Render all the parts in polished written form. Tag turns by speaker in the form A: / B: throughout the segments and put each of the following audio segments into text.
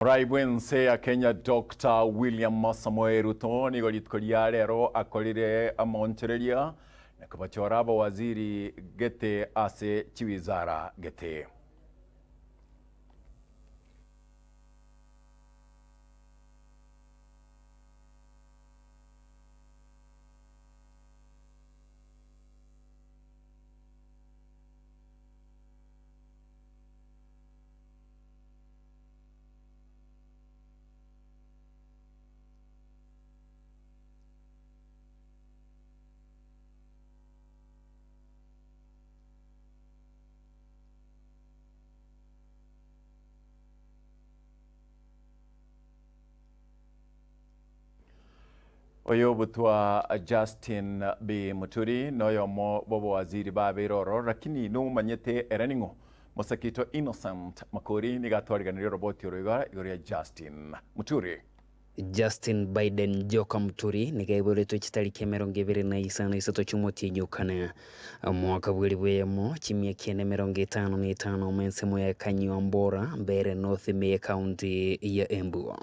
A: Omorai bw'ense ya Kenya Doctor William Samoei Ruto nigo rituko ria rero akorire amaonchoreria na kobachora abawaziri gete ase chiwizara gete. Oyobutwa Justin B. Muturi noyomo bw'abawaziri babeire ororo lakini nomanyete ere ning'o? Mosakito Innocent Makori nigo atwariganirie oroboti oro iga igoro ya Justin Muturi.
B: Justin Biden Njoka Muturi nigo aiboretwe chitariki 25 isato chi'omotienyi o kane, omwaka bw'elifu eyemo, chimia kianda 55 ime ensemo ya Kanyuambora, Mbeere North ime y'Ekaunti ya Embu.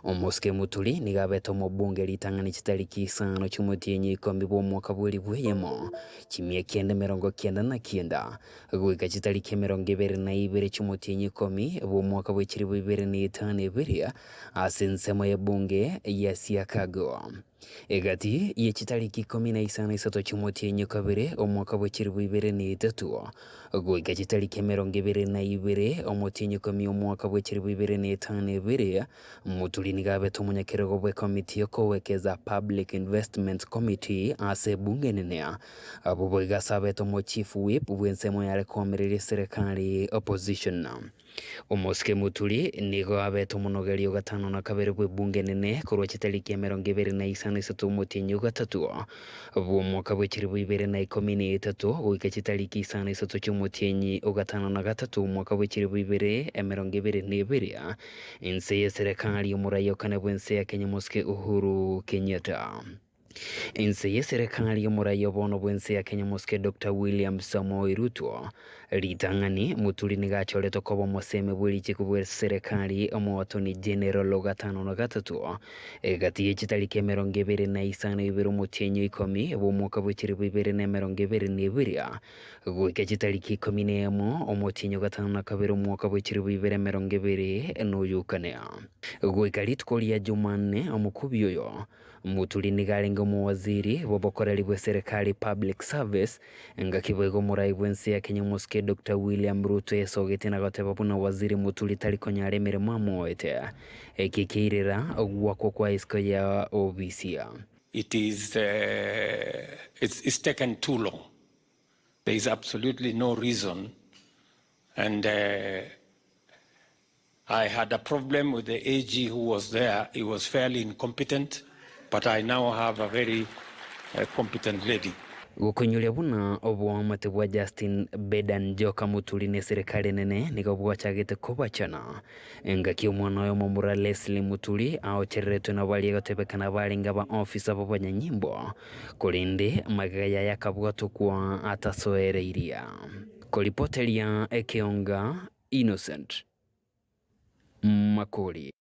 B: Omosike Muturi nigo abete omobunge ritang'ani chitariki isano chi'omotienyi ikomi bw'omwaka bw'elifu eyemo, chimia kianda 99. Goika chitariki 22 chi'omotienyi ikomi bw'omwaka bwe chilifu ibere na etano ebere ase ensemo y'ebunge ya Siakago. Egati ye chitariki 15 isato chi'omotienyi o kabere omwaka bwe chilifu ibere na etato goika chitariki 22 omotienyi ikomi omwaka bwe chilifu ibere na etano ebere, Muturi nigo abete omonyakerogo bw'ekomiti y'okowekeza Public Investments Committee ase ebunge enene. Abwo boigo ase abete omochief whip bw'ensemo yare koamereria eserekari, opposition. Omosike Muturi nigo abete omonogeri o gatano na kabere bw'ebunge enene korwa chitariki 25 isato omotienyi o gatato bw'omwaka bwe chilifu ibere na ikomi na etato goika chitariki isano isato chi'omotienyi o gatano na gatato omwaka bwe chilifu ibere 22 inse y'eserekari omorai o kane bw'ense ya Kenya Omosike Uhuru Kenyatta. Inse y'eserekari y'omorai o bono bw'ense ya Kenya Omosike Doctor William Samoei Ruto, ritang'ani Muturi nigo achoretwe koba omosemi bw'erichiko bw'eserekari omoatoni General o gatano na gatato egati ye chitariki 25 ibere omotienyi o ikomi bw'omwaka bwe chilifu ibere na 22 goika chitariki 11 omotienyi o gatano na kabere omwaka bwe chilifu ibere 21. Goika rituko ria Jumanne omokubi oyo Muturi nigo arenge omowaziri bw'obokoreri bw'eserekari, Public Service, engaki boigo omorai bw'ense ya Kenya omosike Doctor William Ruto esogetie na goteba buna Waziri Muturi tari konyara emeremo amoete. Eki keirera ogwakwa kwa isiko ya obisia.
C: It is it's it's taken too long there is absolutely no reason and I had a problem with the AG who was there, he was fairly incompetent, but I now have a very uh, competent lady.
B: Gokoinyoria buna oboamate bwa Justin Bedan Njoka Muturi ne eserekari enene nigo bwachagete kobachana. Engaki omwana oye omomura Leslie Muturi aochereretwe na baria gotebekana barenge aba ofisa b'abanyanyimbo, korende magega yaye akabwatokwa atasoereirie. Koripoteria ekeonga Innocent Makori.